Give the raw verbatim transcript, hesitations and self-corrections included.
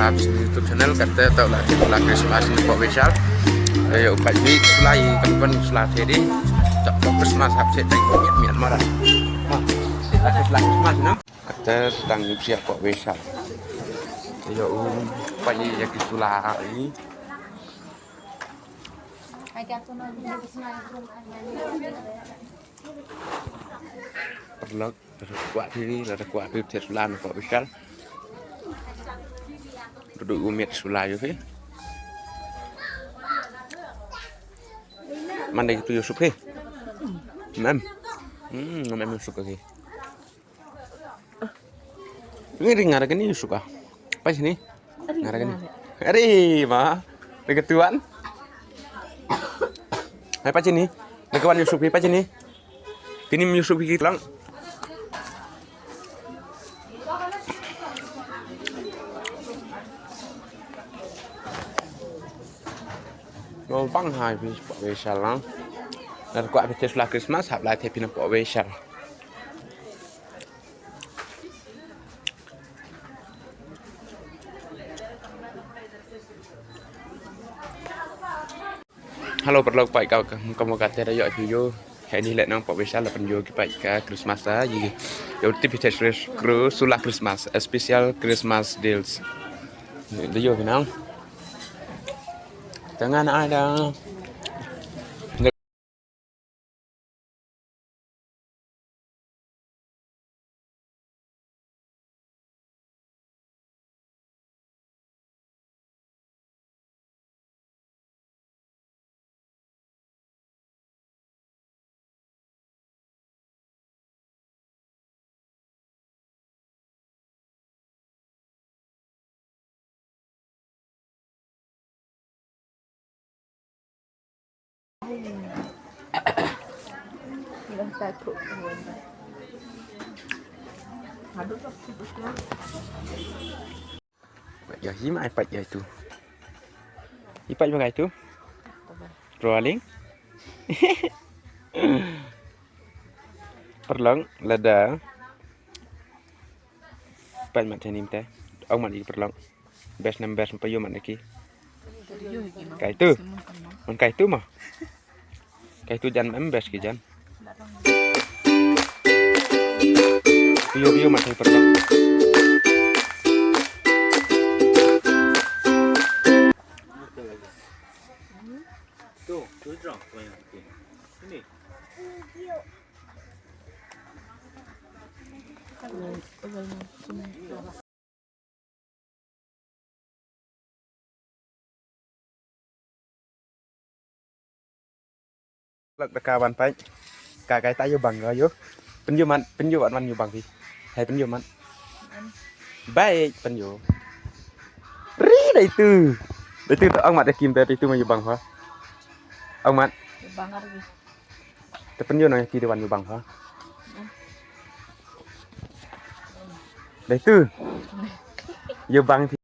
Ap sha YouTube channel, kata tau la, la Christmas ni pok Vishal. Ayo, pat ni sula i, kan pan sula tedi. Tak pok Christmas hap set dai pok miat mara. Ma, la Christmas na. Kata tang ni siap pok Vishal. Ayo, um, pat ni ya ki sula i. Paralok, lada kwah phi, lada kwah phi thied sula na pok Vishal. Duh u miat sula ïa phi. Man dei tu ïa suk phi. Mem. Hmm, mem ïa suk phi. Ngi ring ngara kani ïa suk ah. Pas ni. Ngara kani. Ari ma. Dekat tuan. Hai pas ni. Dekat wan ïa suk phi pas ni. Kini ïa suk phi ki tlang. Lo bang hai phi pok Vishal lang. Lada kwah phi thied sula Christmas hap lai thied phi na pok Vishal. Hello, paralok, pait ka, ka, ka mo ka te da ïoh ïa u. Hei ni leh nang pok Vishal la pynïoh ki pait ka Christmas ta, ïa, ïa u tip hi te Chris Crew, sula Christmas, a special Christmas deals. Da ïoh ki nang. Tangan ada. Ya, hi ma iPad ya itu. iPad ba itu. Rolling. Paralok, lada. Pat mat tani mte. Ong mat ïa ki paralok. Best nam best pa ïoh mat na ki. Kai tu. Man kai tu ma. Kai tu jan em best ki jan. Ïoh ïoh mat ki paralok. Tu, tu drang. Ini. Lak da ka wan pait. Ka kai ta ïoh bang ïoh. Pynïoh mat, pynïoh wan wan ïoh bang phi. Hai pynïoh mat. Bai pynïoh. Ri dai tu. Dai tu ong mat da kim dai tu ma ïoh bang ha. Ong mat. Bang ar. Te pynïoh nang ki de wan ïoh bang ha. Dei tu. Ïoh bang.